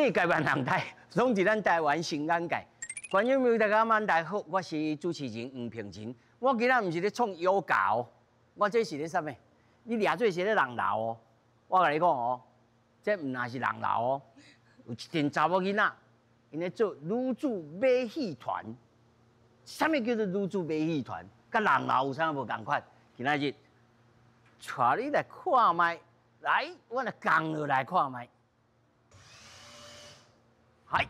世界万人台，拢伫咱台湾新眼界。观众朋友大家晚大好，我是主持人黄平仁。我今仔毋是咧创瑜伽哦，我这是咧啥物？你掠做是咧人流哦。我共你讲哦，这毋若是人流哦，有一阵查某囡仔，𪜶咧做女子马戏团。啥物叫做女子马戏团？佮人流有啥无仝款？今仔日带你来看觅，来，我来共落来看觅。嗨。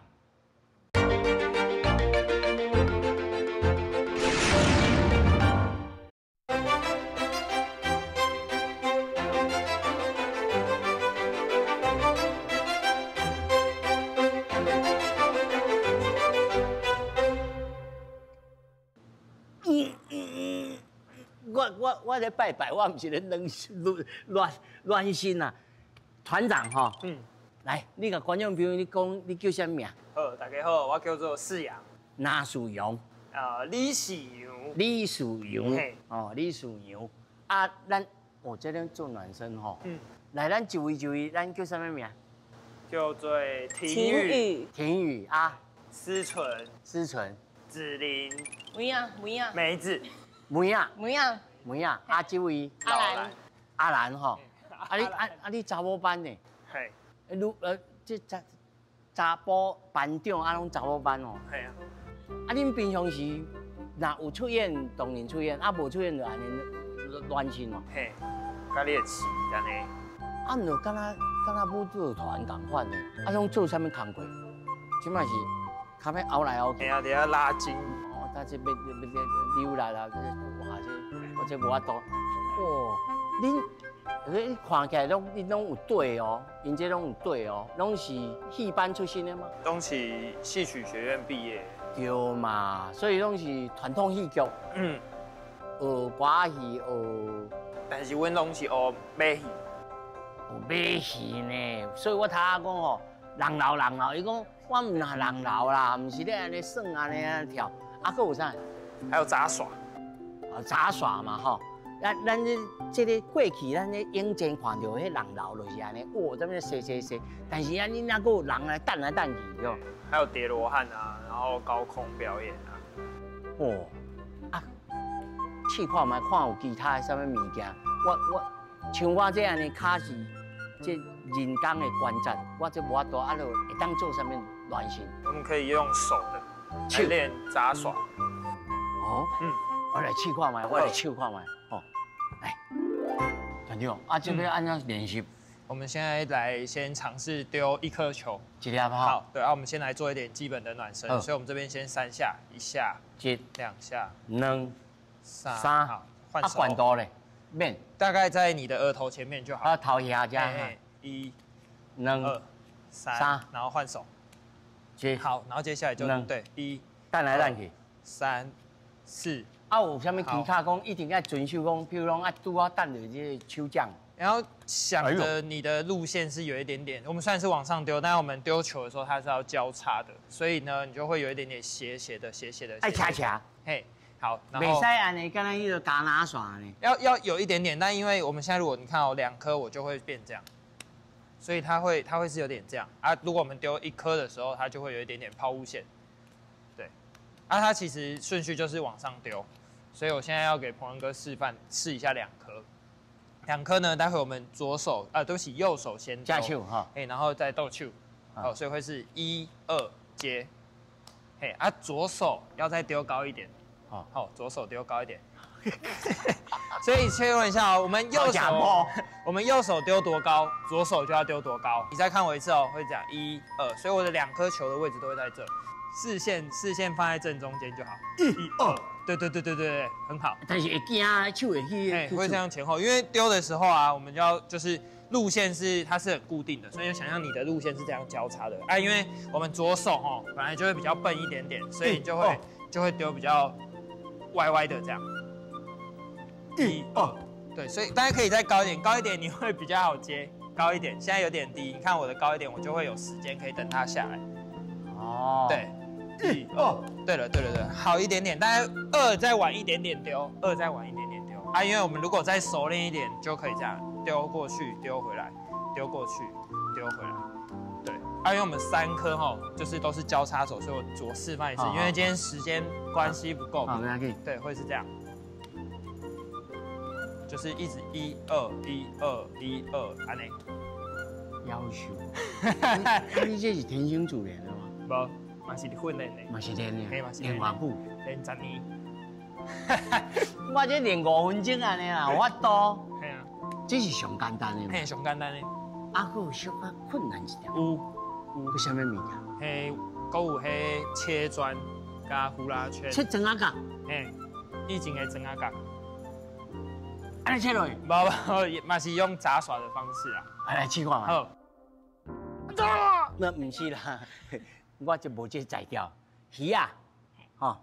我咧拜拜，我毋是咧暖暖暖身啊。团长吼，来，你共观众朋友你讲，你叫啥物名？好，大家好，我叫做世阳。哪树阳？啊，李世阳。李世阳。哦，李世阳。啊，咱哦，这咧做暖身吼。来，咱一位一位，咱叫啥物名？叫做婷雨。婷雨啊。思纯。思纯。子琳。梅啊，梅啊。梅子。梅啊。梅啊。梅啊，啊，这位阿兰，阿兰吼，啊你啊啊你查某班呢？嘿，女这查查埔班长啊，拢查某班哦。系啊。啊，恁平常时若有出演，当然出演；啊，无出演就按呢暖身哦。嘿，佮练习按呢。啊，毋就敢若敢若舞蹈团仝款呢？啊，拢做啥物工课？这摆是较欲拗来拗去。嘿啊，伫遐拉筋。哦，他这欲欲欲溜来啦，哇这。我这无法度，哇！恁，你看起来拢，恁拢有对哦，𪜶这拢有对哦，拢是戏班出身的吗？拢是戏曲学院毕业。对嘛，所以拢是传统戏剧。学歌仔戏，学。但是阮拢是学马戏。学马戏呢，所以我头仔讲吼，人流人流，伊讲我毋若人流啦，毋是咧按呢耍按呢跳，啊，阁有啥？还有杂耍。杂耍嘛吼，咱咱这这个过去，咱咧影前看著彼人流就是按呢，哇，这边踅踅踅，但是啊，恁那阁有人来等来等去，对。还有叠罗汉啊，然后高空表演啊。哦，啊，试看觅看有其他的啥物物件，我像我这按呢，跤是这人工的关节，我这无法度啊，就会当做啥物暖身？我们可以用手的来练杂耍。哦，我来试看觅，我来试看觅，吼，来，团长，啊，这边按怎练习？我们现在来先尝试丢一颗球，一粒哈。好，对啊，我们先来做一点基本的暖身，所以我们这边先三下，一下，一，两下，两，三，好，换手。啊，悬度咧，免，大概在你的额头前面就好。啊，头下这。一，两，二，三，然后换手。一，好，然后接下来就对，一，等来等去，三，四。啊，有啥物其他讲一定爱遵守讲，比如讲啊，拄好等著这个手掌，然后想着你的路线是有一点点，我们虽然是往上丢，但是我们丢球的时候它是要交叉的，所以呢，你就会有一点点斜斜的、斜斜的。爱斜斜。嘿，好，袂使按呢，敢若彼个加拿线呢。要有一点点，但因为我们现在如果你看哦，两颗我就会变这样，所以它会是有点这样啊。如果我们丢一颗的时候，它就会有一点点抛物线。对，啊，它其实顺序就是往上丢。所以我现在要给鹏仁哥示范试一下两颗，两颗呢，待会我们左手啊，对不起，右手先加手哈，哎，然后再斗手，好，所以会是一二接，嘿啊，左手要再丢高一点，好，左手丢高一点，所以确认一下哦，我们右手，我们右手丢多高，左手就要丢多高。你再看我一次哦，会讲一二，所以我的两颗球的位置都会在这。视线放在正中间就好。一二，对对对对对，很好。但是会惊，手会去，哎，会这样前后，因为丢的时候啊，我们就要就是路线是它是很固定的，所以就想象你的路线是这样交叉的啊。因为我们左手哦本来就会比较笨一点点，所以你就会丢比较歪歪的这样。一二，对，所以大家可以再高一点，高一点你会比较好接，高一点。现在有点低，你看我的高一点，我就会有时间可以等它下来。哦，对。一二，对了对了对，好一点点，但是二再晚一点点丢，二再晚一点点丢啊，因为我们如果再熟练一点，就可以这样丢过去，丢回来，丢过去，丢回来，对。啊，因为我们三颗吼，就是都是交叉手，所以我左示范一次，因为今天时间关系不够。好，没关系。对，会是这样，就是一直一二一二一二，按呢。夭寿，你这是天生自然的吗？无，嘛是训练的。嘛是练的，练偌久？练10年。我这练5分钟按呢啦，有法度。嘿啊，这是上简单的。嘿，上简单的。啊，阁有小可困难一点。有。有啥物物件？嘿，阁有彼切砖佮呼啦圈。切砖仔角。嘿，以前的砖仔角。按呢切落去？无无，嘛是用杂耍的方式啊。来试看觅。好。那毋是啦，我就无这才调。鱼仔，吼，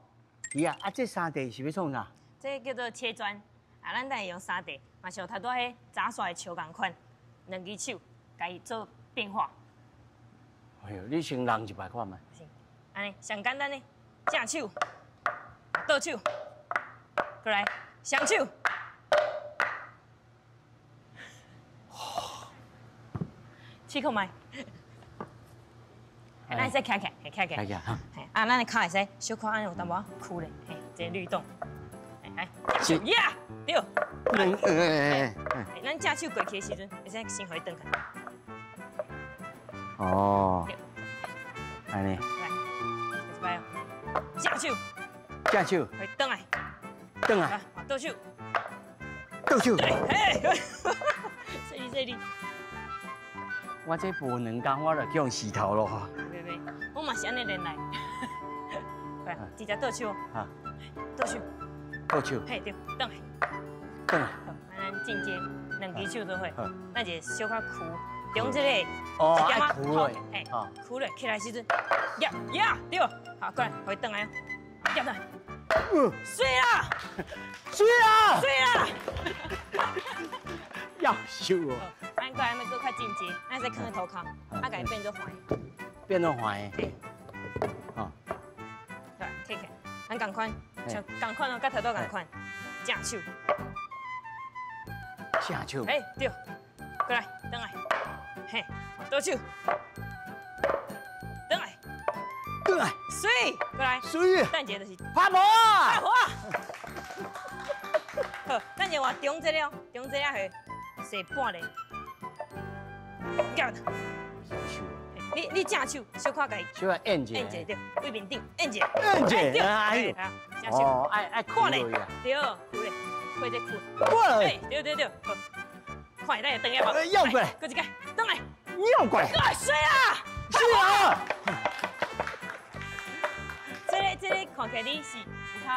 鱼仔，啊，这三块是欲创啥？这叫做切砖，啊，咱等下用三块，嘛是像头拄仔彼杂耍的球仝款，两支手，共伊做变化。哎哟，你先弄一摆看觅。是，按呢，上简单的，正手，倒手，过来，双手。试看觅。咱会使徛起来，徛起来。徛起来哈。啊，咱的跤会使小可按呢有淡薄仔屈咧，嘿，一个律动。来，正手，呀，对。咱正手过去的时阵，会使先予伊转开。哦。按呢。来，一摆哦。正手。正手。予伊转来。转来。倒手。倒手。嘿，细腻细腻。我这无两工，我就去予洗头咯。袂袂，我嘛是按呢练来。来，直接倒手。啊。倒手。倒手。嘿，对，转来。转来。好，咱进阶，两支手做伙，咱一个小可屈，中这个。哦，爱屈落。嘿，屈落起来时阵，呀呀，对，好，过来，予伊转来哦，夹来。媠啦！媠啦！媠啦！夭寿哦。咱过来，欲阁较进阶，咱使囥佇涂跤，啊，共伊变做横。变做横的。对。哦。来，提起来，咱仝款，像仝款哦，佮头拄仝款，正手。正手。嘿，对。过来，转来。嘿，倒手。转来。转来。媠，过来。媠。等一下就是。拍婆啊！拍婆啊！好，等下换中这个哦，中这个下，踅半咧。夹。你正手小可共伊，小可按者，按者对，对面顶按者，按者，哎呦，正手，哦，爱爱看咧，对，屈咧，开这屈，过来，对对对，好，看下等下无？要过来，阁一摆，转来，要过来，媠啦，媠啦，这个看起来你是有较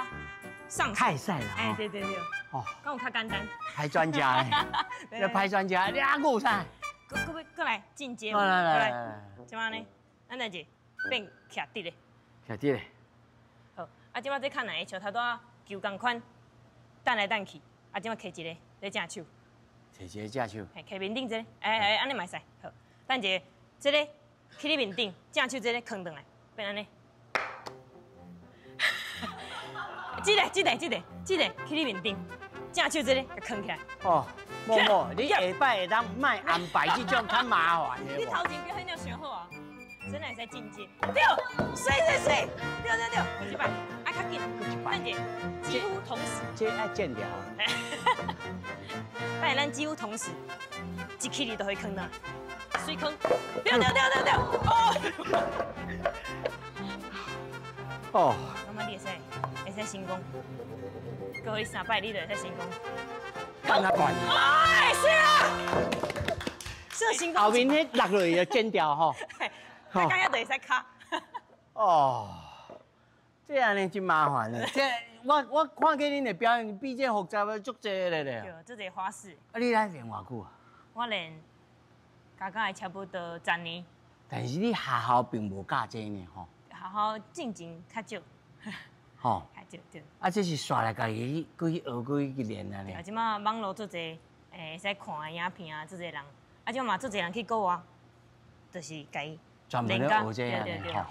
上太帅了，哎，对对对，哦，敢有较简单？拍专家，要拍专家，你阿有啥？阁阁欲阁来进阶，来来来，这摆呢，咱来一变徛直的，徛直的。好，啊，这摆这较难的，像头拄仔球仝款，掷来掷去，啊，这摆摕一个咧正手，摕一个正手，嘿，摕面顶这个，哎哎，按呢嘛会使。好，等一下，这个去你面顶，正手这个囥转来，变按呢。这个这个这个这个去你面顶，正手这个共囥起来。哦。某某，你下摆会当莫安排这种较麻烦的。你头前表现了伤好啊，真会使进阶。对，媠媠媠，对对对，一摆，啊较紧，等下，几乎同时。这爱剪掉。等下咱几乎同时，一起你就会囥啦，媠囥，对对对对对，哦。哦。感觉你会使，会使成功。阁予你三摆，你就会使成功。按哪管？哎，是啊，这成功。后面彼落落去就剪掉吼。刚刚就会使卡。哦，这按呢真麻烦嘞。这我看见恁的表演比这复杂的足济咧咧。对，足济花式。啊，你来练偌久啊？我练加加差不多10年。但是你学校并无教这呢吼。学校进前较少。吼。较少对。啊，这是煞来家己去，阁去学，阁去练啊咧。啊，这摆网路足济，会使看的影片啊，足济人，啊，这嘛足济人去国外，就是共伊专门咧学这个吼。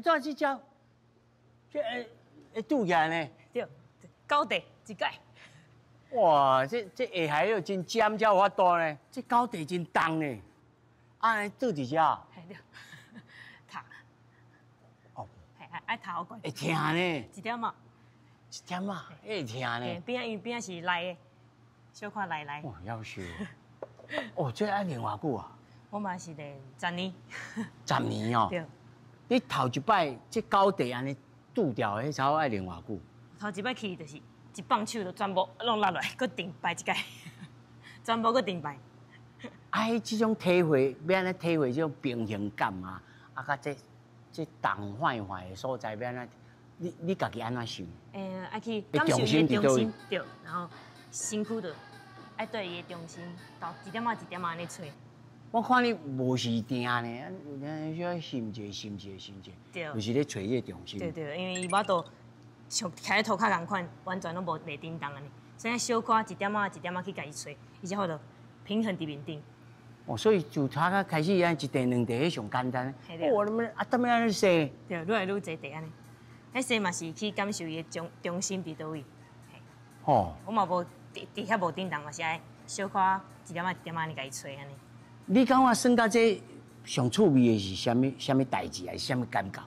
頭拄仔這隻，這會拄起來呢？對，九塊一改。哇，這下海又真尖，才有法度呢。這九塊真重呢，按呢倒佇遮。嘿對，踏。哦。嘿，愛踏好懸。會疼呢。一點仔。一點仔，會疼呢。邊仔因為邊仔是內的，小可內內。哇，夭壽。哦，這愛練偌久啊？我嘛是練十年。十年哦。對。你頭一擺這九塊按呢拄掉，彼差愛練偌久？頭一擺去就是。一放手就全部攏落來，閣重擺一擺，全部閣重擺。啊，這種體會，欲按怎體會這種平衡感啊？啊，佮這重壞壞的所在，欲按怎？你家己按怎想？愛去感受伊的中心，對，然後身軀就愛對伊的中心，到一點仔一點仔按呢揣。我看你無是定呢，有陣時心一下，心一下，心一下，對，就是咧揣這個中心。對對，因為伊無法度。像徛咧塗跤仝款，完全攏無袂振動按呢，所以小可一點仔一點仔去共伊揣，伊才好著平衡佇面頂。哦，所以自頭仔開始按一塊兩塊，彼上簡單。哦，你們啊，踮咧按呢踅？對，愈來愈濟塊按呢。彼踅嘛是去感受伊的中心佇佗位。哦。我嘛無佇遐無振動，嘛是愛小可一點仔一點仔按呢共伊揣按呢。你感覺算甲這上趣味的是啥物？啥物代誌，還是啥物感覺？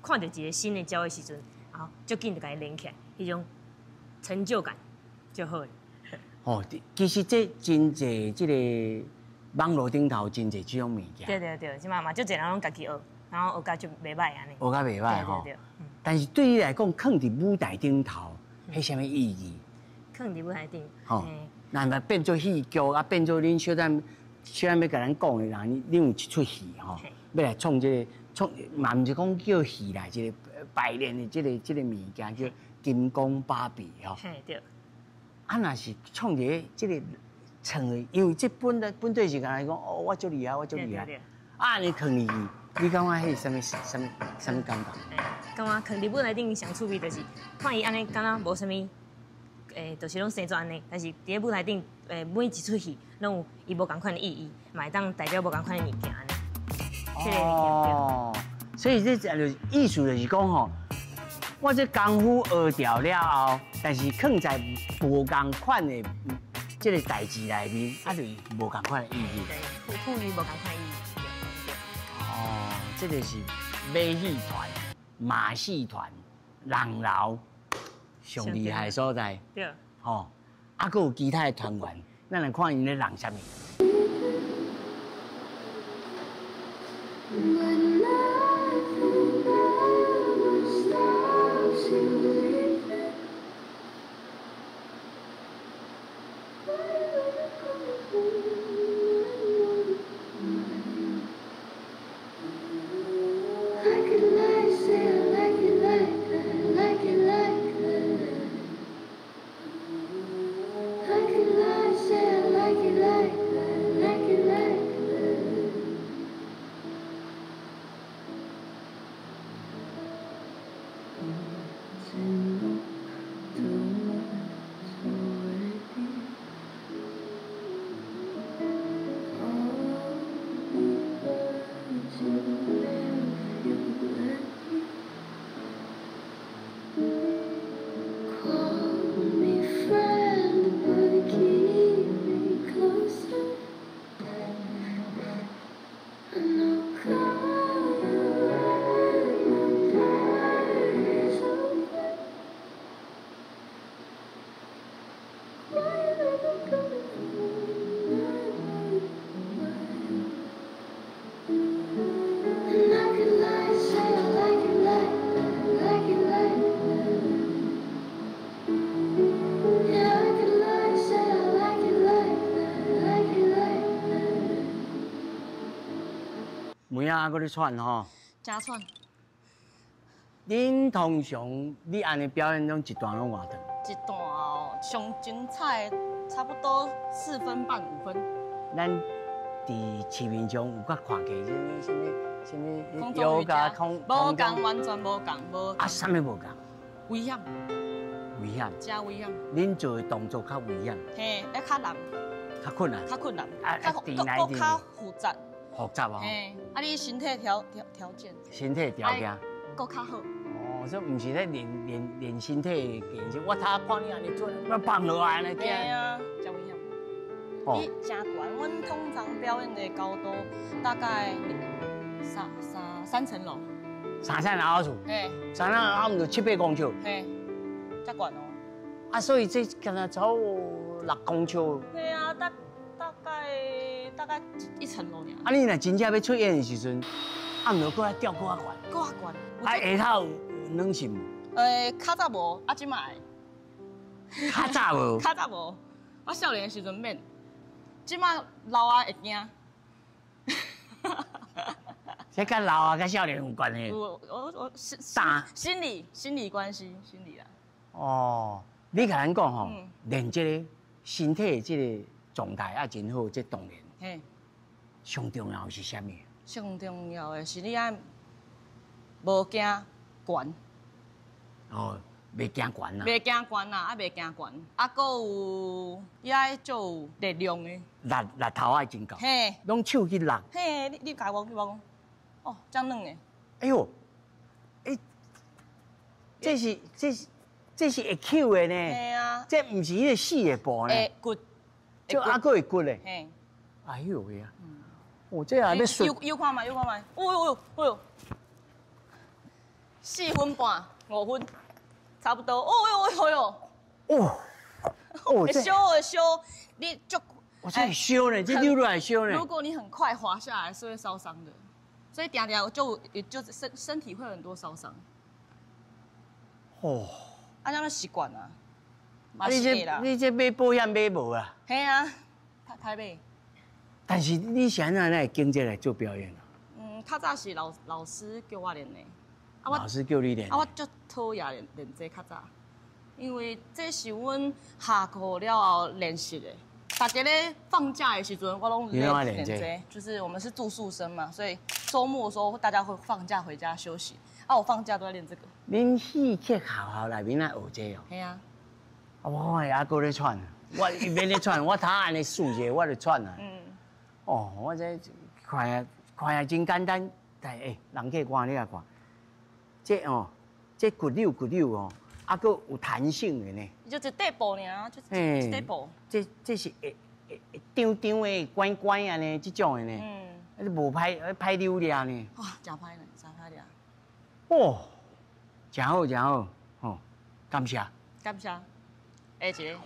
看著一個新的鸟的時陣。啊，足緊就共伊連起來，彼種成就感就好。哦，其實這真濟，這個網路頂頭真濟這種物件。對對對，這馬嘛足濟人攏家己學，然後學甲就袂䆀按呢。學甲袂䆀吼。對對對。但是對你來講，囥佇舞台頂頭，彼啥物意義？囥佇舞台頂。吼，那若變做戲劇啊，變做恁小等小等欲共咱講的，人恁有一齣戲吼，欲來創這個創，嘛毋是講叫戲啦，這個。排練的這個物件叫金剛芭比吼。嘿對。啊，若是創一个這個創的，因為這本底是敢若講哦，我足厲害，我足厲害。啊，你囥入去，你感覺彼是啥物感覺？感覺囥佇舞台頂上趣味就是看伊按呢，敢若無啥物，就是攏生做按呢。但是佇咧舞台頂，每一齣戲攏有伊無仝款的意義，嘛會當代表無仝款的物件按呢。哦。所以這就是意思，就是講吼，我這功夫學著了後，但是囥在無仝款的這個代誌內面，啊，就無仝款的意義。對，賦予無仝款意義。哦，這個是馬戲團、馬戲團、人流上厲害的所在。對。吼，啊，閣有其他的團員，咱來看𪜶咧弄啥物。梅仔閣咧喘吼，真喘。恁通常你按呢表演攏一段攏偌長？一段哦，上精彩差不多4分半5分。咱佇市面上有較看過這啥物瑜伽空，無仝，完全無仝，無。啊，啥物無仝？危險。危險。真危險。恁做的動作較危險。嘿，會較難。較困難。較困難。啊，較閣較複雜。复杂哦。嘿，啊，你身体条件，身体条件，阁较好。哦，这毋是咧练练练身体的健身，我头看你按呢做，我放落来按呢。对啊，真危险。你真悬，阮通常表演的高度大概三层楼。三层楼厝。嘿。三层楼毋就7、8公尺。嘿，遮悬哦。啊，所以这敢若超6公尺。对啊，大概一层楼尔。啊，你若真正欲出演的时阵，啊，毋就阁爱吊阁较悬。阁较悬。啊，下头有软性无？较早无，啊，这摆会。较早无。较早无，我少年的时阵免，这摆老啊会惊。这佮老啊佮少年有关系？我心理关系，心理啦。哦，你共咱讲吼，练这个身体的这个状态啊真好，这当然。嘿。上重要的是啥物？上重要的是你爱无惊悬。哦，袂惊悬啦。袂惊悬啦，啊袂惊悬，啊阁有你爱足有力量的。力头爱真够。嘿。拢手去力。嘿，你共我，你讲。哦，这样软的。哎呦，哎，这是会翘的呢。嘿啊。这毋是彼个死的布呢。会骨。这还阁会骨的。嘿。哎呦喂啊！哦，这也欲顺。又看觅，又看觅。哎呦哎呦！4分半，5分，差不多。哦呦哎呦哦。哦，会烧会烧，你足。我这会烧呢，这溜落来烧呢。如果你很快滑下来，是会烧伤的。所以常常就身体会有很多烧伤。哦。啊，咱习惯啊。你这买保险买无啊？嘿啊，歹买。但是你是按怎会经这来做表演啊？嗯，较早是老师叫我练的。老师叫你练。啊，我足讨厌练这较早，因为这是阮下课了后练习的。大家咧放假的时阵，我拢练这，就是我们是住宿生嘛，所以周末的时候大家会放假回家休息。啊，我放假都在练这个。恁戏曲学校内面爱学这哦？嘿啊。啊，我看还阁咧喘，我伊免咧喘，我头按呢竖一下我就喘啊。嗯。哦，我这看啊真简单，但欸，人客观你来看，这哦，这骨溜骨溜哦。啊，阁有弹性的呢。就一块布尔，就一块布。这是会张张的、关关啊呢，这种的呢。嗯。啊，无歹歹溜掠呢。哇，真歹呢，真歹掠。哦，真好，真好，吼，感谢。感谢。下一个。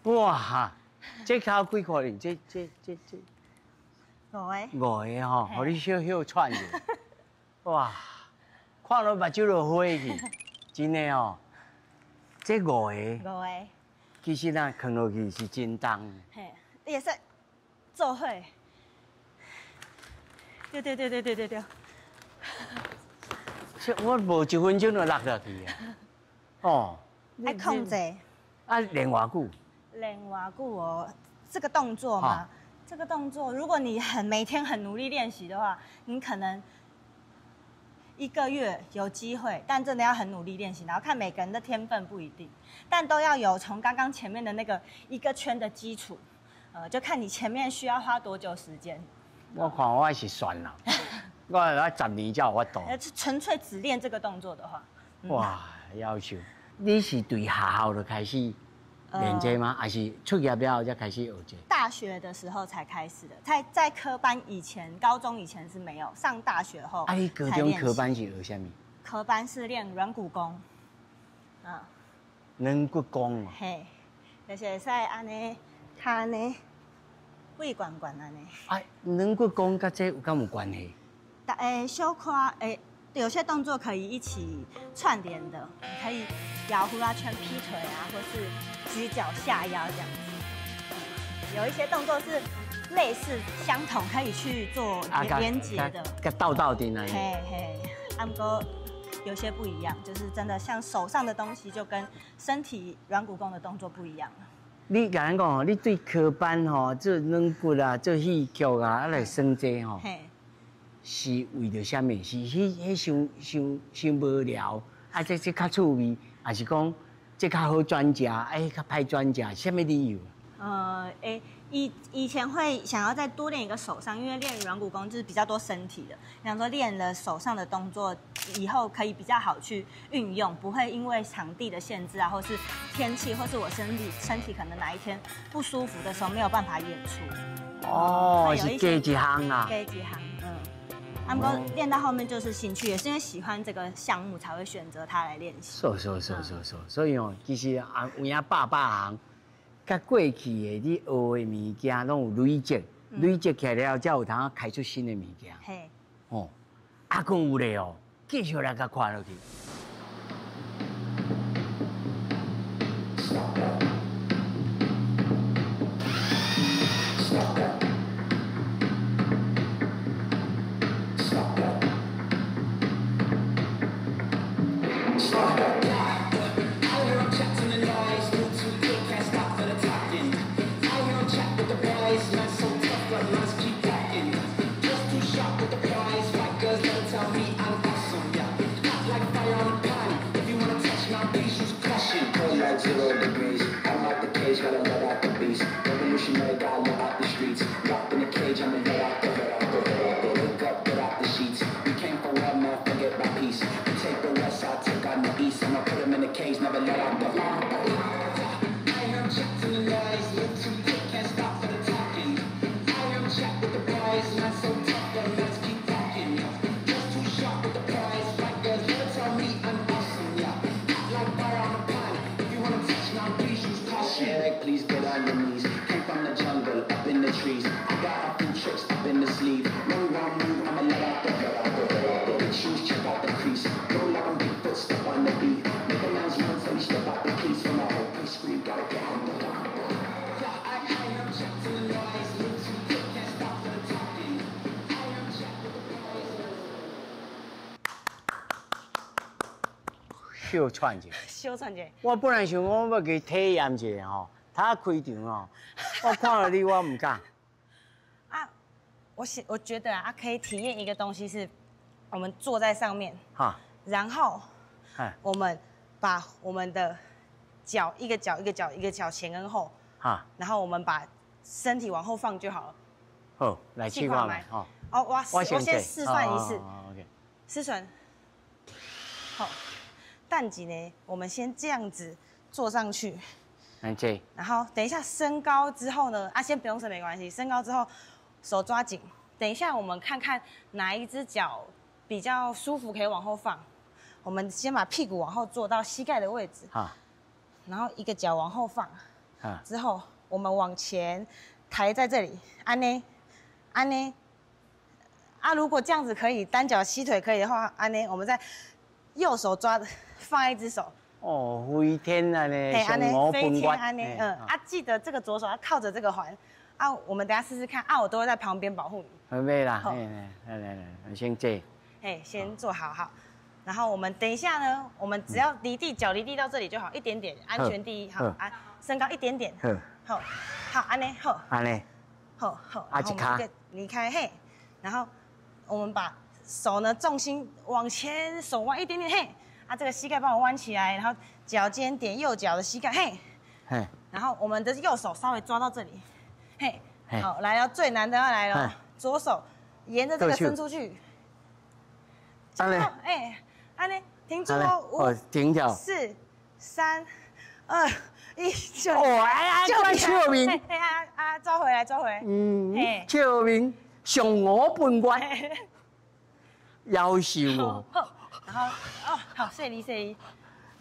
哇，这考几箍哩？这5个。5个吼，予你小小喘者。哇，看到目睭都花去，真的哦。这5个。5个。其实咱囥落去是真重。嘿，你会使做伙。对对对对对对对。这我无1分钟就落落去啊。哦，爱控制。啊，练偌久？练偌久哦，这个动作嘛，这个动作，如果你很每天很努力练习的话，你可能一个月有机会，但真的要很努力练习，然后看每个人的天分不一定，但都要有从刚刚前面的那个一个圈的基础，就看你前面需要花多久时间。我看我是算了，我10年才有法度。纯粹只练这个动作的话，哇，夭寿！你是对学校就开始练这吗？还是出业了后才开始学这？大学的时候才开始的，在科班以前，高中以前是没有，上大学后。啊，你高中科班是学啥物？科班是练软骨功，啊，软骨功。嘿，就是会使按呢，跤按呢，背悬悬按呢。啊，软骨功佮这有敢有关系？小可有些动作可以一起串联的，你可以摇呼啦圈、劈腿啊，或是举脚下腰这样子。有一些动作是类似相同，可以去做连结的。佮斗斗阵啊。嘿嘿，啊，不过有些不一样，就是真的像手上的东西就跟身体软骨功的动作不一样。你共咱讲吼，你对科班吼做软骨啊、做戏剧啊，啊来耍这吼。是为著啥物？是彼伤伤伤无聊，啊，这较趣味，还是讲这较好转食，哎，较歹转食，啥物理由？以前会想要再多练一个手上，因为练软骨功就是比较多身体的，想说练了手上的动作，以后可以比较好去运用，不会因为场地的限制啊，或是天气，或是我身体可能哪一天不舒服的时候没有办法演出。哦，是加一项啊。加一项。啊，不过练到后面就是兴趣，也是因为喜欢这个项目才会选择它来练习。是，所以哦，其实啊，有影百百项，佮过去的你学的物件拢有累积，累积起来了，才有通开出新的物件。嘿。哦，啊，阁有咧哦，继续来共看落去。小喘者，小喘者。我本来想讲要去体验一下吼，他开场吼，我看到你我唔敢。啊，我觉得啊，可以体验一个东西是，我们坐在上面，哈，然后，我们把我们的脚一个脚一个脚一个脚前跟后，哈，然后我们把身体往后放就好了。好，来试看觅，吼。哦，我先示范一次。思纯，好。蛋几呢？我们先这样子坐上去，然后等一下升高之后呢？啊，先不用升没关系。升高之后，手抓紧。等一下我们看看哪一只脚比较舒服，可以往后放。我们先把屁股往后坐到膝盖的位置，然后一个脚往后放，之后我们往前抬在这里，按呢，按呢，啊，如果这样子可以单脚膝腿可以的话，按呢，我们再右手抓放一只手。哦，飞天啊呢，上五飞天按呢，嗯，啊，记得这个左手要靠着这个环，啊，我们等下试试看，啊，我都会在旁边保护你。好，袂啦，来来来，先坐。嘿，先坐好好。然后我们等一下呢，我们只要离地，脚离地到这里就好，一点点，安全第一。好啊，身高一点点。好，好，按呢，好。按呢。好好。啊，一跤。离开嘿，然后我们把手呢重心往前，手弯一点点嘿，啊，这个膝盖帮我弯起来，然后脚尖点右脚的膝盖嘿，嘿，然后我们的右手稍微抓到这里，嘿，好，来了，最难的要来了，左手沿着这个伸出去，按呢，哎，按呢，停住哦，五，停掉， 4、3、2、1，就哦，哎哎，就笑面，哎啊啊，抓回来，抓回来，嗯，笑面，上我半月，夭寿哦，然后哦，好，谢你谢你，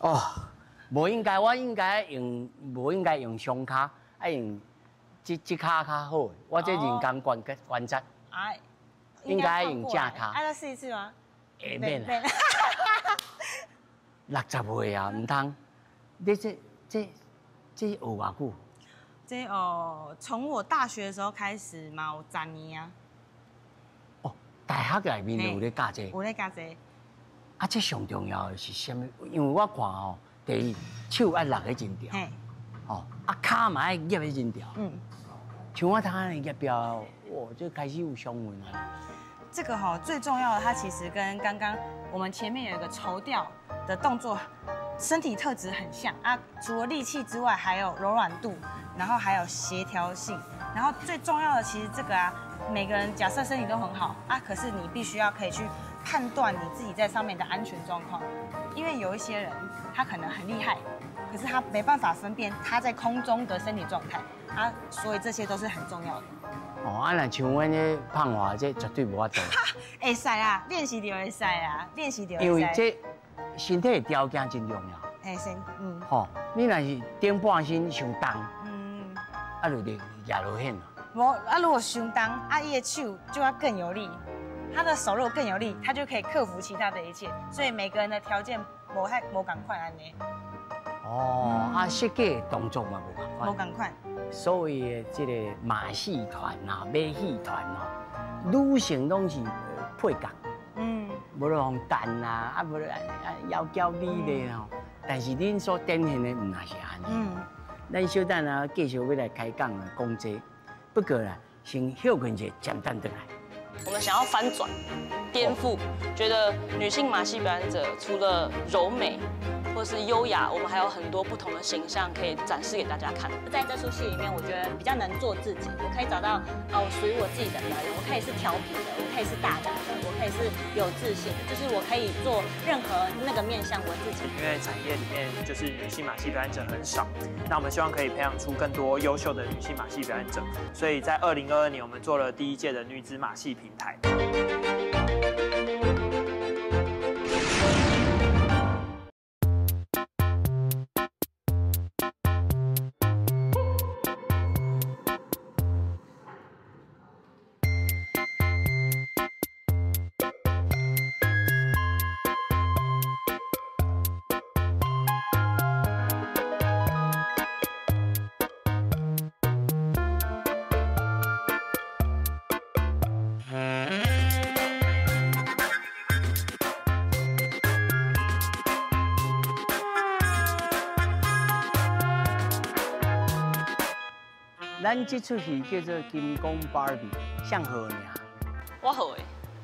哦，无应该，我应该用，无应该用双跤，爱用这这跤较好，我这人工关节关节，哎，应该用正跤，啊，再试一次吗？会免啦，60岁啊，毋通，你这这这学偌久？这哦，从我大学的时候开始嘛，有10年啊。哦，大学内面有咧教这个。有咧教这个。啊，这上重要的是啥物？因为我看吼，第一手爱落得真牢，哦，啊，跤嘛爱夹得真牢。嗯。像我通按呢夹标，哇，这开始有伤痕啊。这个哈最重要的，它其实跟刚刚我们前面有一个绸吊的动作，身体特质很像啊。除了力气之外，还有柔软度，然后还有协调性，然后最重要的，其实这个啊，每个人假设身体都很好啊，可是你必须要可以去判断你自己在上面的安全状况，因为有一些人他可能很厉害，可是他没办法分辨他在空中的身体状态啊，所以这些都是很重要的。哦，啊，若像阮这胖华，这绝对无法度。会使啊，练习就会使啊，练习就会使。因为这身体的条件真重要。嘿，身，嗯。吼，你若是顶半身伤重，啊，就得压落去。无啊，如果伤重，啊，伊的手就要更有力，他的手如果更有力，他就可以克服其他的一切。所以每个人的条件无太无仝款按呢。哦，啊，设计的动作嘛无仝款。无仝款。所谓的这个马戏团啊、马戏团哦，女性拢是配角，嗯，无论讲蛋啊，啊无啊窈窕美丽吼，但是恁所展现的毋也是按呢。嗯，咱小等啊，继续欲来开讲啊，讲这，不过啦，先歇困一下，暂等转来。我们想要翻转、颠覆，觉得女性马戏表演者除了柔美或是优雅，我们还有很多不同的形象可以展示给大家看。在这出戏里面，我觉得比较能做自己，我可以找到哦属于我自己的表演，我可以是调皮的，我可以是大胆的，我可以是有自信的，就是我可以做任何那个面向我自己。因为产业里面就是女性马戏表演者很少，那我们希望可以培养出更多优秀的女性马戏表演者，所以在2022年我们做了第一届的女子马戏平台。咱这出戏叫做《金刚芭比》，谁号的名？我号的。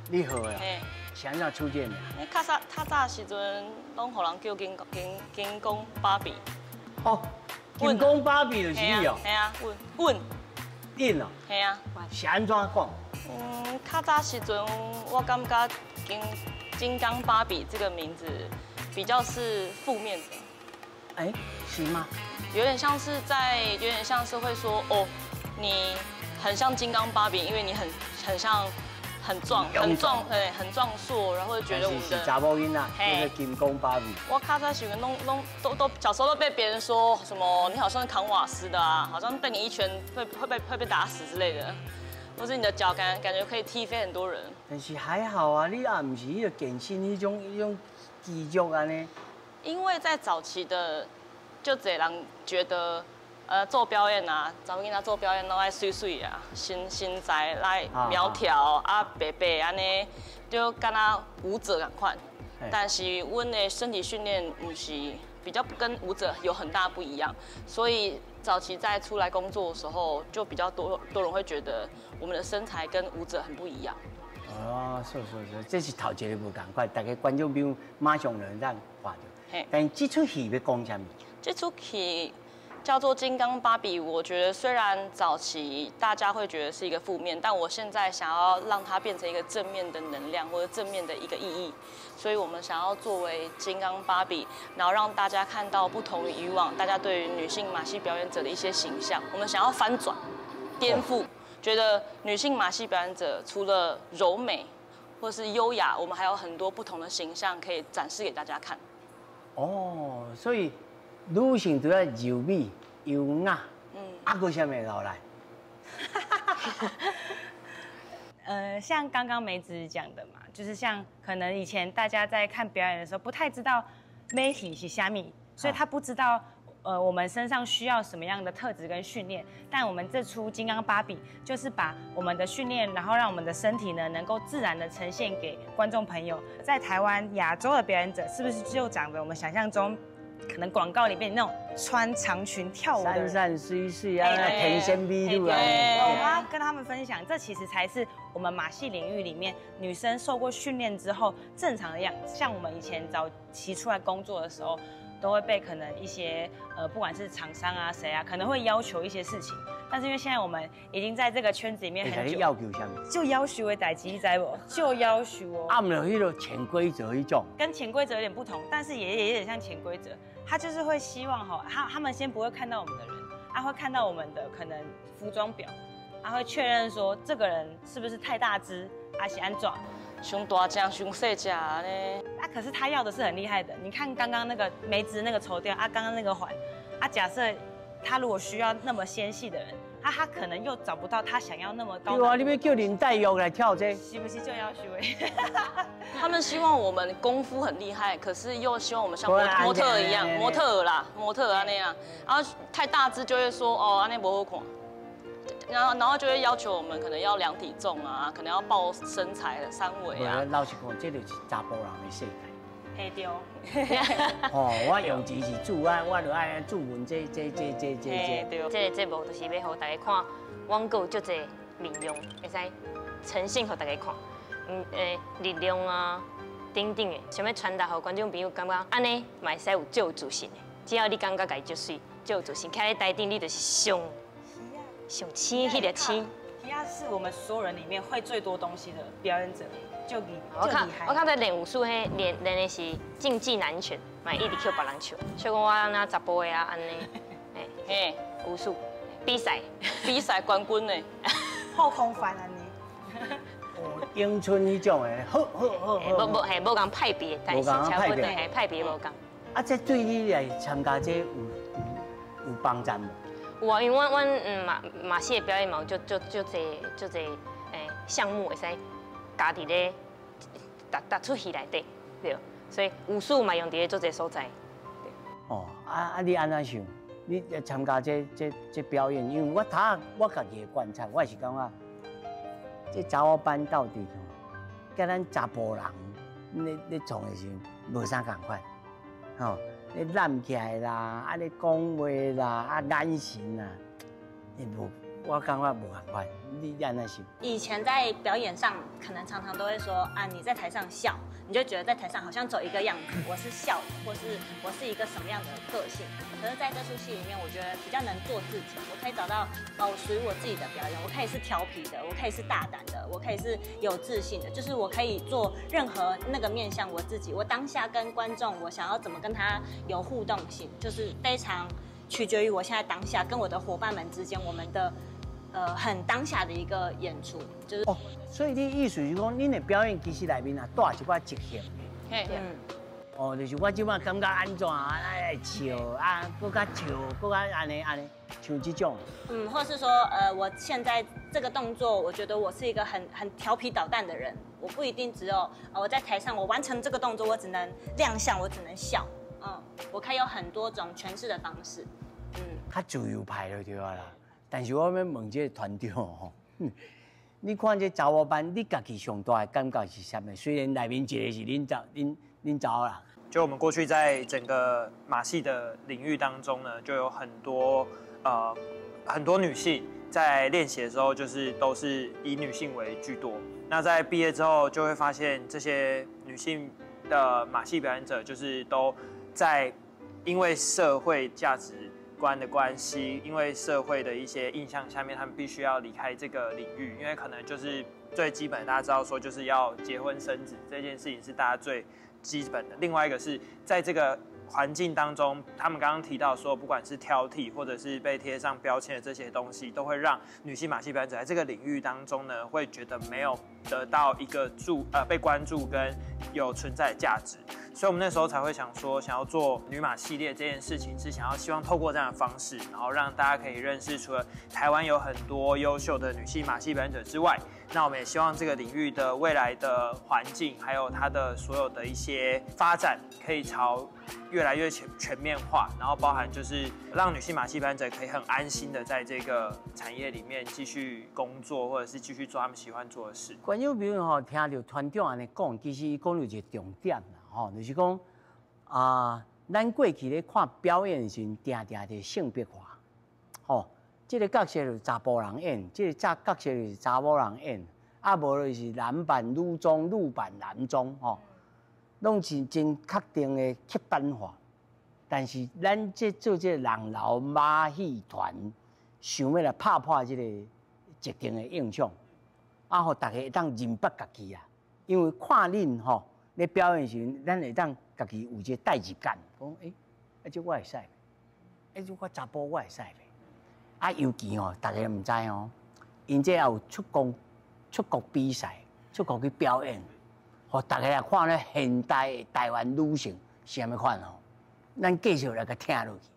你号的？嘿。是按怎取这个名？你较早较早时阵，拢予人叫金刚芭比。哦，金刚芭比就是你哦。嘿啊，阮。阮哦。嘿啊。是按怎讲？嗯，较早时阵，我感觉金刚芭比这个名字比较是负面的。哎，是吗？有点像是在，有点像是会说哦，你很像金刚芭比，因为你很像，很壮，很壮，对，很壮硕，然后就觉得我们的是查某囡仔，叫做金刚芭比。我较早时阵拢拢都都小时候都被别人说什么，你好像是扛瓦斯的啊，好像被你一拳会被打死之类的，或是你的脚感觉可以踢飞很多人。但是还好啊，你也唔是彼个健身彼种肌肉按呢。因为在早期的。就济人觉得，做表演啊，查某囡仔做表演拢爱媠媠啊，身材来苗条啊，白白按呢，就敢若舞者仝款。但是阮的身体训练毋是比较跟舞者有很大不一样，所以早期在出来工作的时候，就比较多多人会觉得我们的身材跟舞者很不一样。哦，是是是，这是头一个无仝款，大家观众朋友马上就能看到。但是这出戏欲讲啥物？这出戏叫做《金刚芭比》，我觉得虽然早期大家会觉得是一个负面，但我现在想要让它变成一个正面的能量或者正面的一个意义，所以我们想要作为金刚芭比，然后让大家看到不同于以往大家对于女性马戏表演者的一些形象，我们想要翻转、颠覆，觉得女性马戏表演者除了柔美或是优雅，我们还有很多不同的形象可以展示给大家看。哦，所以女性除了柔美、优雅，啊，阁啥物落来？像刚刚梅子讲的嘛，就是像可能以前大家在看表演的时候，不太知道媒体是虾米，所以他不知道我们身上需要什么样的特质跟训练。但我们这出《金刚芭比》就是把我们的训练，然后让我们的身体呢能够自然的呈现给观众朋友。在台湾亚洲的表演者，是不是就长得我们想象中？可能广告里面那种穿长裙跳舞的山山水水啊，天仙美女啊。我要跟他们分享，这其实才是我们马戏领域里面女生受过训练之后正常的样子。像我们以前早期出来工作的时候，都会被可能一些不管是厂商啊谁啊，可能会要求一些事情。但是因为现在我们已经在这个圈子里面很久，要求什么？就要求的代志，你知无？就要求哦。啊，毋是彼个潜规则彼种。跟潜规则有点不同，但是也有点像潜规则。他就是会希望哈，他们先不会看到我们的人，他会看到我们的可能服装表，他会确认说这个人是不是太大只，还是按怎？伤大只、伤细只呢？啊，可是他要的是很厉害的。你看刚刚那个梅子那个绸吊啊，刚刚那个环，啊，假设他如果需要那么纤细的人，啊，他可能又找不到他想要那么高。对啊，你欲叫林黛玉来跳这個？是不是就要求？他们希望我们功夫很厉害，可是又希望我们像模特一样，模特啦，模特啊那样，然后太大只就会说哦，按呢无好看，然后就会要求我们可能要量体重啊，可能要报身材的三围啊。老实讲，这就是查埔人的世界。嘿对。哦，我用钱是煮啊，我就爱煮阮这这这这这这。这个节目就是欲予大家看，阮阁有足济面容会使呈现予大家看。力量啊，等等的，想欲传达予观众朋友感觉，按呢嘛会使有足有自信的。只要你感觉家己足媠，足有自信，徛咧台顶，你就是上上星彼个星。皮亚是我们所有人里面会最多东西的表演者，就厉害。我较早练武术，彼练练的是竞技南拳，嘛一直抾别人笑，笑讲我按呢查埔的啊，按呢，嘿，武术比赛比赛冠军呢，后空翻按呢。咏春彼种的，好好好。无无嘿，无仝派别，但是差不多嘿，派别无仝。啊，这对你来参加这有帮助无？有啊，因为阮马马戏的表演嘛有足足足济足济项目会使加伫咧，逐逐出戏内底，对，所以武术嘛用伫咧足济所在。哦，啊啊，你按怎想？你参加这表演，因为我头我家己的观察，我是感觉。这查某班到底吼，佮咱查埔人咧咧创的时阵无啥仝款，吼，咧揽起来啦，啊咧讲话啦，啊眼神啊，伊无，我感觉无仝款。你按怎想？以前在表演上，可能常常都会说啊，你在台上笑，你就觉得在台上好像走一个样子，我是笑的，或是我是一个什么样的个性。可是在这出戏里面，我觉得比较能做自己，我可以找到属于我自己的表演，我可以是调皮的，我可以是大胆的，我可以是有自信的，就是我可以做任何那个面向我自己，我当下跟观众，我想要怎么跟他有互动性，就是非常取决于我现在当下跟我的伙伴们之间，我们的很当下的一个演出，就是哦，所以你意思是讲，恁的表演其实内面啊带一寡即兴的，嘿，哦，就是我这摆感觉按怎啊，爱笑啊，阁较笑，阁较按呢按呢，像这种。嗯，或是说，我现在这个动作，我觉得我是一个很调皮捣蛋的人，我不一定只有我在台上我完成这个动作，我只能亮相，我只能笑，我可以有很多种诠释的方式，嗯。较自由派就对啦。但是我欲问这个团长吼，你看这查某班，你家己上大的感觉是啥物？虽然内面一个是恁查恁恁查某人。就我们过去在整个马戏的领域当中呢，就有很多很多女性在练习的时候，就是都是以女性为居多。那在毕业之后，就会发现这些女性的马戏表演者，就是都在因为社会价值观的关系，因为社会的一些印象下面，他们必须要离开这个领域，因为可能就是最基本，大家知道说就是要结婚生子这件事情是大家最基本的。另外一个是在这个环境当中，他们刚刚提到说，不管是挑剔或者是被贴上标签的这些东西，都会让女性马戏表演者在这个领域当中呢，会觉得没有得到一个被关注跟有存在的价值。所以我们那时候才会想说，想要做女马系列这件事情，是想要希望透过这样的方式，然后让大家可以认识除了台湾有很多优秀的女性马戏表演者之外，那我们也希望这个领域的未来的环境，还有它的所有的一些发展，可以朝越来越全面化，然后包含就是让女性马戏表演者可以很安心的在这个产业里面继续工作，或者是继续做他们喜欢做的事。观众朋友吼，听到团长按呢讲，其实伊讲到一个重点啦，吼，就是讲啊，咱过去咧看表演的时阵，定定就性别化，吼，这个角色就是查埔人演，这个角色就是查某人演，啊，无就是男扮女装，女扮男装，吼，拢是真确定的刻板化。但是咱这做这个人流马戏团，想欲来拍破这个既定的印象，啊，予大家会当认捌家己啊。因为看恁吼咧表演时阵，咱会当家己有这个代入感，讲欸，啊这我会使，欸这我查埔我会使袂？啊，尤其吼，大家毋知哦，𪜶这也有出国比赛，出国去表演，予大家来看咧现代的台湾女性是啥物款吼。咱继续来共听落去。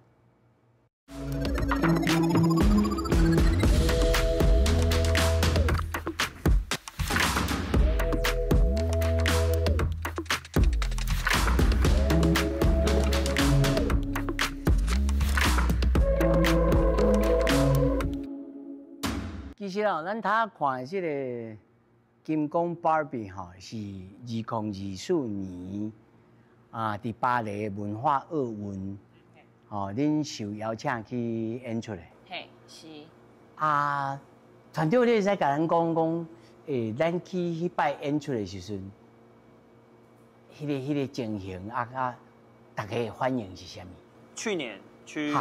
其实哦，咱头看这个金刚芭比吼，是2024年啊，伫巴黎文化奥运，吼，恁受邀请去演出的。嘿，是。啊，团长，你会使共咱讲讲，咱去彼摆演出的时阵，彼个情形啊，大家的反应是啥物？去年去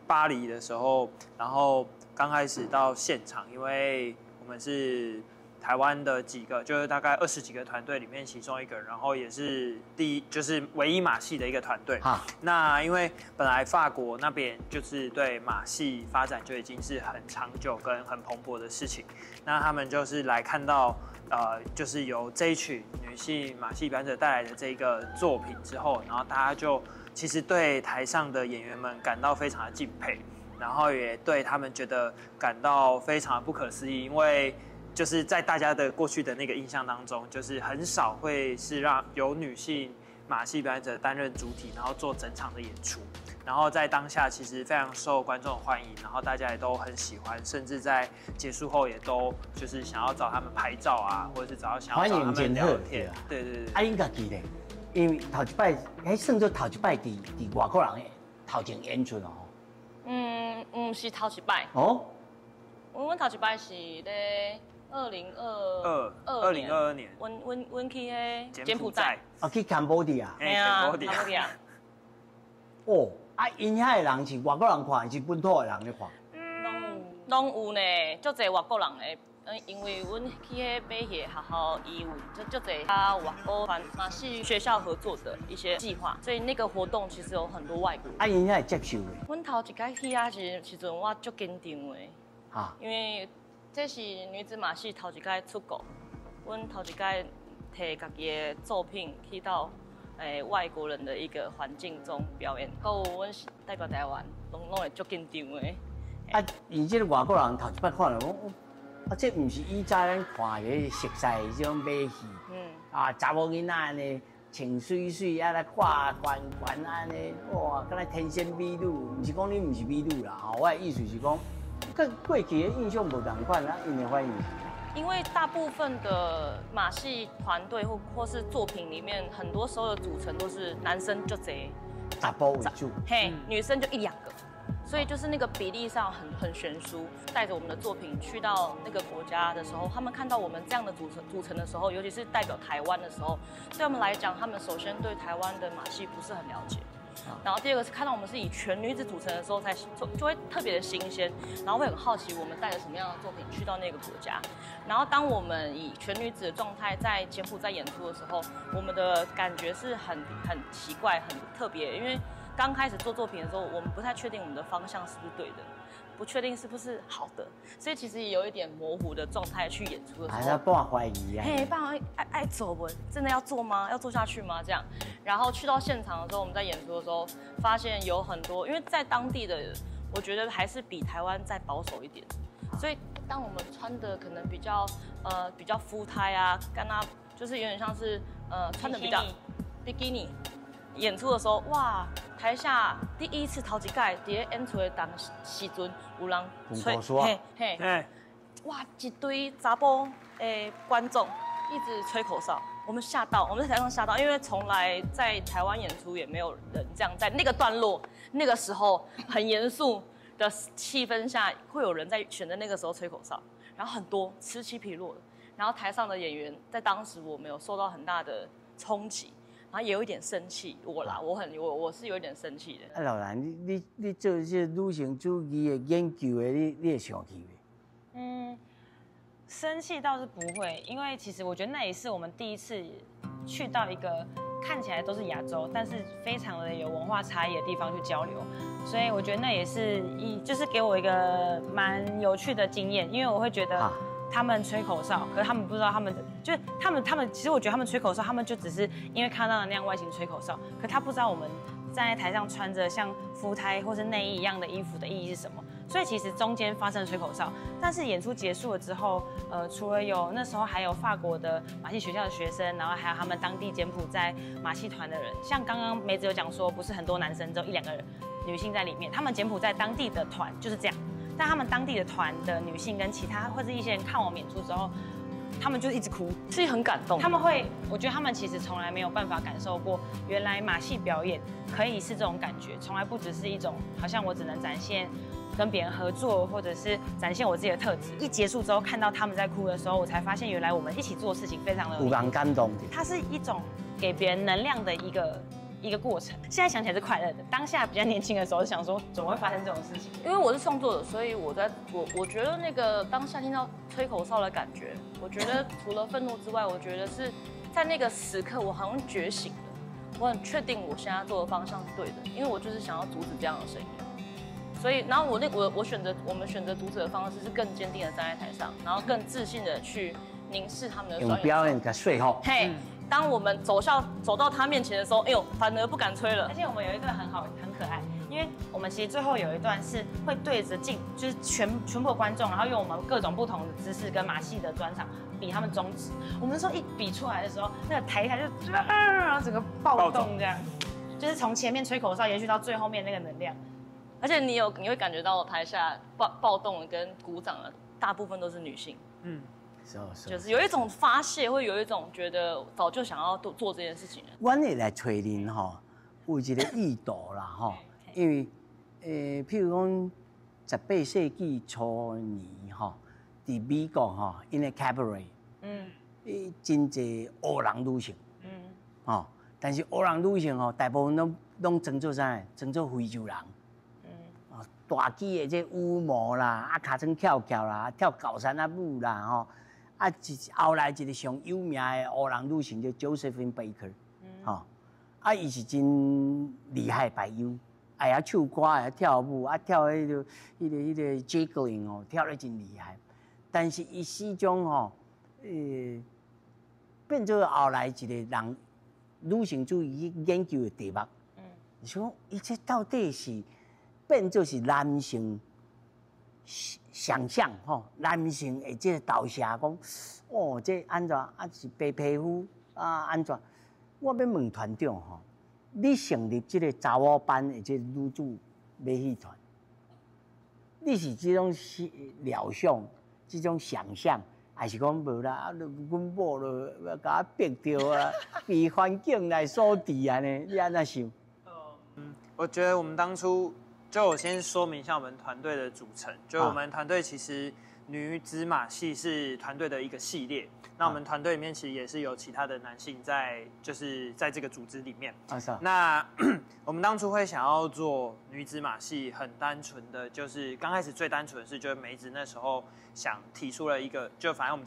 巴黎的时候，然后刚开始到现场，因为我们是台湾的几个，就是大概20几个团队里面其中一个，然后也是第一，就是唯一马戏的一个团队。那因为本来法国那边就是对马戏发展就已经是很长久跟很蓬勃的事情，那他们就是来看到，就是由这一群女性马戏表演者带来的这个作品之后，然后大家就其实对台上的演员们感到非常的敬佩，然后也对他们觉得感到非常的不可思议，因为就是在大家的过去的那个印象当中，就是很少会是让由女性马戏表演者担任主体，然后做整场的演出。然后在当下其实非常受观众欢迎，然后大家也都很喜欢，甚至在结束后也都就是想要找他们拍照啊，或者是找想要找他们聊天。对对对。啊，𪜶家己咧，因为头一摆，彼算做头一摆伫外国人的头前演出哦。嗯，毋是头一摆。哦。阮头一摆是咧2022年，阮去彼柬埔寨。啊，去柬埔寨。嘿啊，柬埔寨。哦，啊，𪜶遐的人是外国人看，还是本土的人咧看？拢有呢，足济外国人的。因为阮去彼马戏学校，伊有足济佮外国团马戏学校合作的一些计划，所以那个活动其实有很多外国人。啊，𪜶遐会接受的。阮头一摆去遐时阵，我足紧张的。哈。因为这是女子马戏头一摆出国，阮头一摆提家己的作品去到外国人的一个环境中表演，阁有阮是代表台湾，拢会足紧张的。啊，𪜶这个外国人头一摆看了，讲，啊，这毋是以前咱看的熟悉的这种马戏，啊，查某囡仔按呢穿媠媠啊，来挂悬悬按呢，哇，敢若天仙美女，毋是讲你毋是美女啦，吼，我的意思是讲，佮过去的印象无仝款，啊，𪜶的反应是。因为大部分的马戏团队或是作品里面，很多时候的组成都是男生就濟，查埔为主，嘿，女生就一两个，所以就是那个比例上很悬殊。带着我们的作品去到那个国家的时候，他们看到我们这样的组成的时候，尤其是代表台湾的时候，对他们来讲，他们首先对台湾的马戏不是很了解。然后第二个是看到我们是以全女子组成的时候，才就会特别的新鲜，然后会很好奇我们带着什么样的作品去到那个国家。然后当我们以全女子的状态在柬埔寨演出的时候，我们的感觉是很奇怪、很特别，因为刚开始做作品的时候，我们不太确定我们的方向是不是对的，不确定是不是好的，所以其实也有一点模糊的状态去演出的时候，还是半怀疑啊。嘿，半怀疑，爱做不？真的要做吗？要做下去吗？这样，然后去到现场的时候，我们在演出的时候，发现有很多，因为在当地的，我觉得还是比台湾再保守一点，所以当我们穿的可能比较肤胎啊，跟他就是有点像是穿的比较比基尼。演出的时候，哇，台下第一次头一摆佇咧演出的当时阵，有人吹，嘿嘿，哇，一堆查埔的观众一直吹口哨，我们吓到，我们在台上吓到，因为从来在台湾演出也没有人这样在那个段落、那个时候很严肃的气氛下，会有人在选择那个时候吹口哨，然后很多此起彼落的，然后台上的演员在当时我们有受到很大的冲击。然后也有一点生气，我啦，我很我我是有一点生气的。啊，老兰，你做这女性主义的研究的，你会生气袂？嗯，生气倒是不会，因为其实我觉得那也是我们第一次去到一个看起来都是亚洲，但是非常的有文化差异的地方去交流，所以我觉得那也是就是给我一个蛮有趣的经验，因为我会觉得他们吹口哨，可是他们不知道他们就是他们，其实我觉得他们吹口哨，他们就只是因为看到了那样外形吹口哨，可他不知道我们站在台上穿着像肤胎或是内衣一样的衣服的意义是什么。所以其实中间发生了吹口哨，但是演出结束了之后，除了有那时候还有法国的马戏学校的学生，然后还有他们当地柬埔寨马戏团的人，像刚刚梅子有讲说，不是很多男生，只有一两个人女性在里面，他们柬埔寨当地的团就是这样。但他们当地的团的女性跟其他或者一些人看我们演出之后，他们就一直哭，是很感动。他们会，我觉得他们其实从来没有办法感受过，原来马戏表演可以是这种感觉，从来不只是一种好像我只能展现跟别人合作，或者是展现我自己的特质。一结束之后，看到他们在哭的时候，我才发现原来我们一起做事情非常的有人感动。它是一种给别人能量的一个过程。现在想起来是快乐的，当下比较年轻的时候想说，怎么会发生这种事情？因为我是创作者，所以我觉得那个当下听到吹口哨的感觉，我觉得除了愤怒之外，我觉得是在那个时刻我好像觉醒了，我很确定我现在做的方向是对的，因为我就是想要阻止这样的声音。所以，然后我那我我选择我们选择阻止的方式是更坚定的站在台上，然后更自信的去凝视他们的用表演给说服。嘿，当我们走到他面前的时候，哎呦，反而不敢吹了。而且我们有一段很好很可爱，因为我们其实最后有一段是会对着镜，就是全部的观众，然后用我们各种不同的姿势跟马戏的专场比他们中指。我们说一比出来的时候，那个台下就然后整个暴动这样，就是从前面吹口哨延续到最后面那个能量。而且你会感觉到台下暴动跟鼓掌的大部分都是女性，嗯，就是有一种发泄，会有一种觉得早就想要做这件事情。阮会来揣恁吼，有一个意图啦吼，因为譬如讲18世纪初年吼，伫美国吼，𪜶的 cabaret，真济黑人女性，吼，但是黑人女性吼，大部分拢装做啥？装做非洲人。大支的这羽毛啦，啊，尻川翘翘啦，跳高山仔舞啦，吼，啊，后来一个上有名的黑人女性叫 Josephine Baker，吼，啊，伊是真厉害排优，会晓唱歌，会晓跳舞，啊，跳彼个 juggling 哦，跳得真厉害。但是伊始终吼，变做后来一个人女性主义研究的题目。你说伊这到底是？变做是男性想象吼，男性的这个投射讲，哦，这按怎啊是白皮肤啊按怎？我欲问团长吼，你成立这个查某班的这个女子马戏团，你是这种料想、这种想象，還是講無啦？啊，阮某就共我逼著啊，被環境來所致按呢？你按怎想？嗯，我覺得我們當初就我先說明一下我們團隊的組成。就我們團隊其實女子馬戲是團隊的一個系列。那我們團隊裡面其實也是有其他的男性在，就是在這個組織裡面。啊是。那我們當初會想要做女子馬戲，很單純的就是剛開始最單純的是，就是梅子那時候想提出了一個，就反正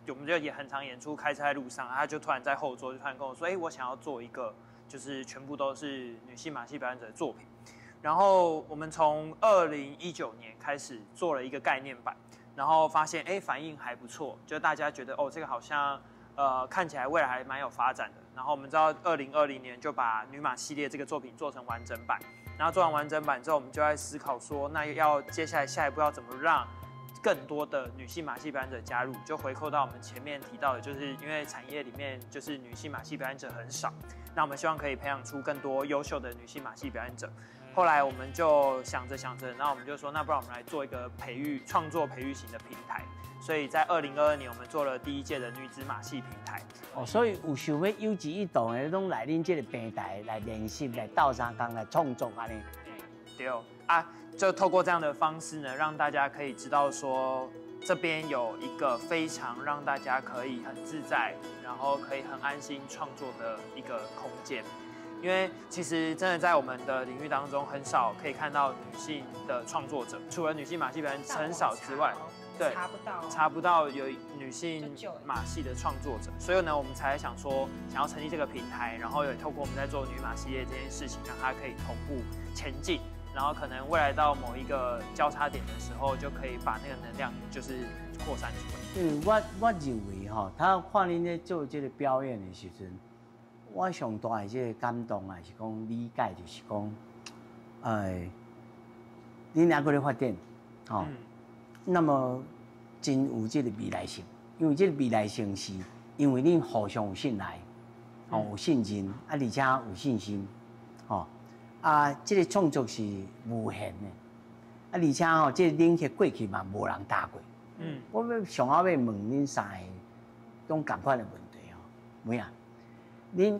我們就也很常演出，開車在路上，他就突然在後座就突然跟我說，哎，我想要做一個就是全部都是女性馬戲表演者的作品。然後我們從2019年開始做了一個概念版。然後發現哎，反應還不錯，就大家覺得哦，這個好像看起來未來還蠻有發展的。然後我們知道2020年就把女馬系列這個作品做成完整版。然後做完完整版之後，我們就在思考說，那要接下來下一步要怎麼讓更多的女性馬戲表演者加入？就回扣到我們前面提到的，就是因為產業裡面就是女性馬戲表演者很少，那我們希望可以培養出更多優秀的女性馬戲表演者。後來我們就想着想着，然後我們就說，那不然我們來做一個培育、創作培育型的平台。所以在2022年，我們做了第一屆的女子馬戲平台。哦，所以有想欲有志一同的，攏來恁這個平台來練習、來鬥相共、來創作按呢。對啊，就透過這樣的方式呢，讓大家可以知道說，這邊有一個非常讓大家可以很自在，然後可以很安心創作的一個空間。因為其實真的在我們的領域當中，很少可以看到女性的創作者，除了女性馬戲表演很少之外，對，查不到，查不到有女性馬戲的創作者，所以呢，我們才想說，想要成立這個平台，然後也透過我們在做女馬系列這件事情，讓它可以同步前進，然後可能未來到某一個交叉點的時候，就可以把那個能量就是擴散出來。嗯，我認為吼，他看恁咧做這個表演的時陣，我上大的這個感動啊，是講理解，就是講，恁猶閣咧發展，吼，那麼真有這個未來性，因為這個未來性是因為恁互相有信賴，吼，有信任，啊，而且有信心，吼，啊，這個創作是無限的，啊，而且吼，這個領域過去嘛無人踏過，我欲上後欲問恁三個，攏仝款的問題吼，咩啊？恁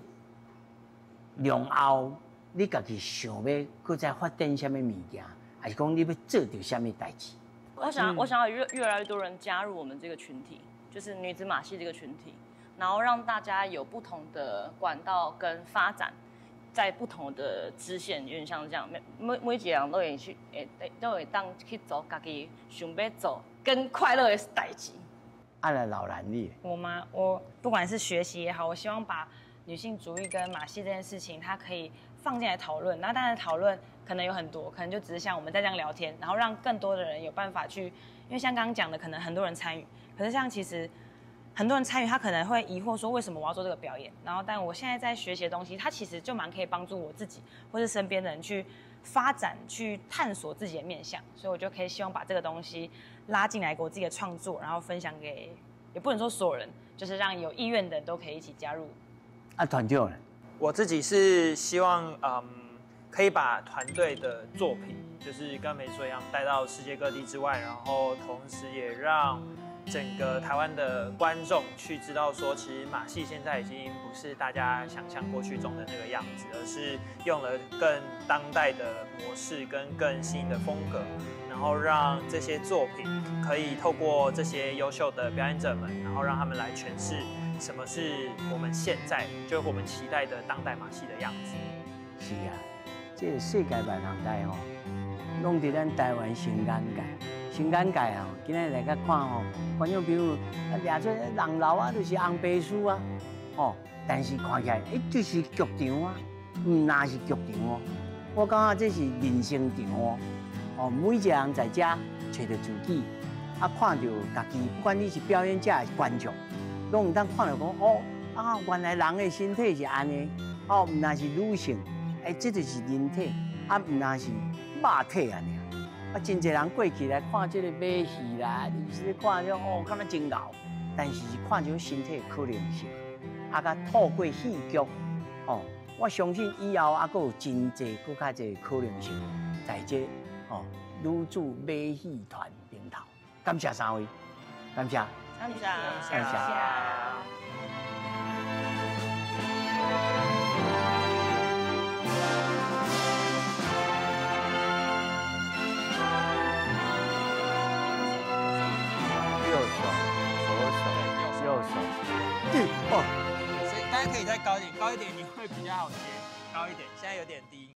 量後，你家己想欲閣再發展啥物物件，還是講你欲做著啥物代誌？我想要越來越多人加入我們這個群體，就是女子馬戲這個群體，然後讓大家有不同的管道跟發展，在不同的支線，有點像這樣，每一個人都會去，都會當去做家己想欲做更快樂的代誌。啊，來老蘭你，我嗎？我不管是學習也好，我希望把女性主義跟馬戲這件事情，它可以放進來討論。那當然討論可能有很多，可能就只是像我們在這樣聊天，然後讓更多的人有辦法去，因為像剛剛講的，可能很多人參與，可是像其實很多人參與，他可能會疑惑說，為什麼我要做這個表演？然後，但我現在在學習的東西，它其實就蠻可以幫助我自己或是身邊的人去發展、去探索自己的面向。所以我就可以希望把這個東西拉進來，給我自己的創作，然後分享給，也不能說所有人，就是讓有意願的人都可以一起加入。啊，團長呢？我自己是希望，可以把團隊的作品，就是跟梅說一樣，帶到世界各地之外，然後同時也讓整個台灣的觀眾去知道說，其實馬戲現在已經不是大家想象過去中的那個樣子，而是用了更當代的模式跟更新的風格，然後讓這些作品可以透過這些優秀的表演者們，然後讓他們來詮釋什麼是我們現在就我們期待的當代馬戲的樣子。是啊，這個世界萬行代吼，攏佇咱台灣新眼界，新眼界啊！今仔日來佮看吼，觀眾朋友啊，掠做人流啊，就是紅白書啊，吼，但是看起來，欸，就是劇場啊，毋但是劇場哦，我感覺這是人生場哦，哦，每一個人在遮揣著自己，啊，看著家己，不管你是表演者還是觀眾，攏會當看著講，哦，啊，原來人的身體是按呢，哦，毋但是女性，欸，這就是人體，啊，毋但是肉體按呢。啊，真濟人過去來看這個馬戲啦，就是看這哦，感覺真𠢕，但是是看這種身體的可能性，啊，佮透過戲劇，哦，我相信以後還閣有真濟閣較濟可能性，在這哦女子馬戲團頂頭。感謝三位，感謝。感謝。感謝。右手，左手，右手，一二。所以大家可以再高一點，高一點你會比較好接，高一點，現在有點低。